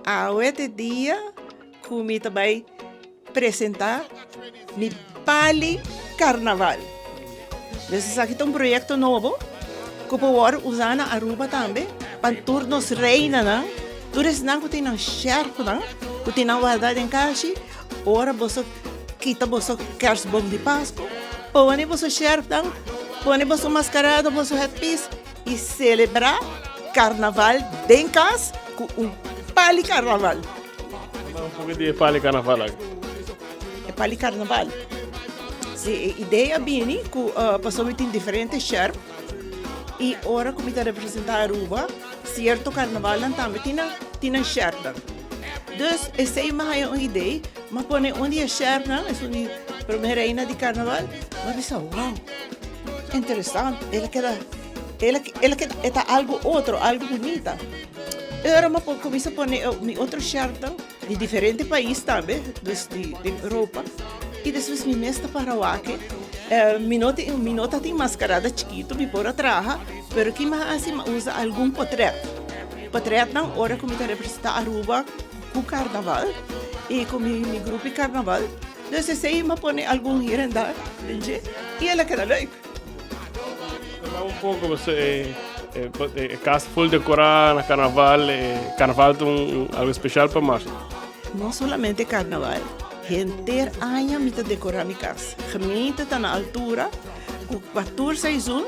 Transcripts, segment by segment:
Awe ta e dia ku mi ta bai presentá mi Pali Karnaval. Dus esaki ta un proyekto nobo ku por wòrdu usá na Aruba tambe pa tur nos reinanan, tur esnan ku tin nan shèrfnan ku tin nan wardá den kashi, ora boso kita boso kèrsboom di Pasku, pone boso shèrfnan, pone boso maskarada, boso headpiece i selebrá karnaval den kas ku un Pali Karnaval. Conta un poco di e Pali Karnaval aki. E Pali Karnaval. Si, e idea bini ku pasobra mi tin diferente sherp i ora ku mi ta representá Aruba, sierto karnavalnan tambe tin nan tin nan sherpnan. Dus esei mi a haña un idee, mi a pone un di e sherpnan, esun di prome reina di karnaval, mi a bisa wow, interesante, el a keda el a el a keda e ta algu otro, algu bunita. E ora mi a kuminsá pone mi otro sherpnan di diferente pais tambe, dus di den Europa, i despues mi mes ta para wak e. Mi no tin mi no ta tin mascarada chikitu mi por a traha, pero ki mi a hasi mi a usa algun potret. Potretnan ora ku mi ta representá Aruba ku karnaval i ku mi mi grupo di karnaval, dus esei mi a pone algun hier en daar den dje i el a keda leuk. Conta un poco pasobra e e cas full decora na carnaval, e carnaval ta un algo special pa Marcia. No solamente carnaval, henter aña mi ta decora mi cas. Gemeente ta na altura cu pa tur seizoen,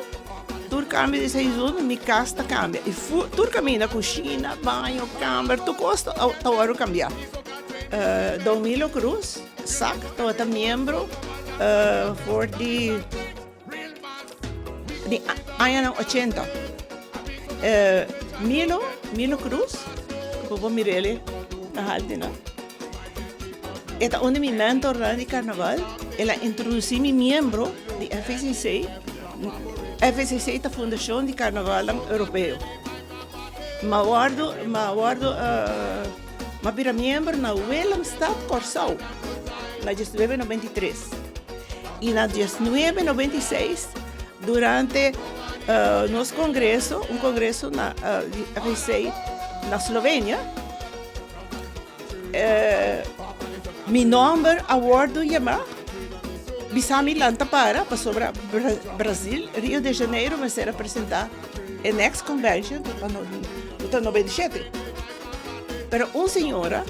tur cambio di seizoen mi cas ta cambia. Y tur caminda, cushina, baño, camber, tur cos ta worde cambia. Don Milo Cruz, sac, tabata miembro for di di añanan ochenta. Milo, Milo Cruz, ku bo mir'el na haltu nan, e ta un di mi mentornan di karnaval. El a introdusí mi miembro di FCC. FCC ta Fundashon di Karnavalnan Europeo. M'a wòrdu, m'a wòrdu, m'a bira miembro na Willemstad, Kòrsou, na diesnuebe noventa i tres. I na diesnuebe noventa i seis, durante nos kongreso, un kongreso na di FEC na Slovenia, mi nòmber a wòrdu yamá, bisa mi lanta para pasobra Brazil, Rio de Janeiro mester a presentá e next convention ku ta 97. Pero un señora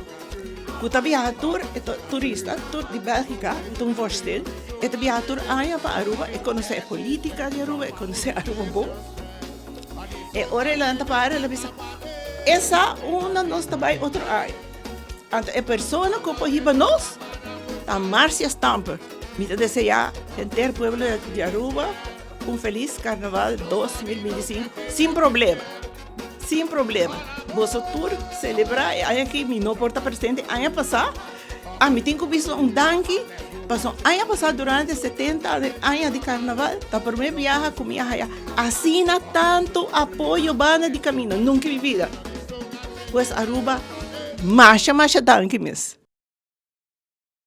ku ta biaha tur, e ta turista tur di Bélgica, e ta un vorstin, e ta biaha tur aña pa Aruba, e konosé e polítika di Aruba, e konosé Aruba bon. E ora e lanta para, el a bisa, E sa unda nos ta bai otro aña. Anto e persona ku por hiba nos ta Marcia Stamper. Mi ta deseá henter pueblo di Aruba un felis Karnaval 2025 sin problema. Sin problema. Boso tur selebrá e aña aki mi no por ta presente. Aña pasá ami tin ku bisa un danki pasobra aña pasá durante 70 aña di karnaval ta promé biaha ku mi a haya asina tantu apoyo banda di kaminda nunka en mi bida. Pues Aruba masha masha danki mes.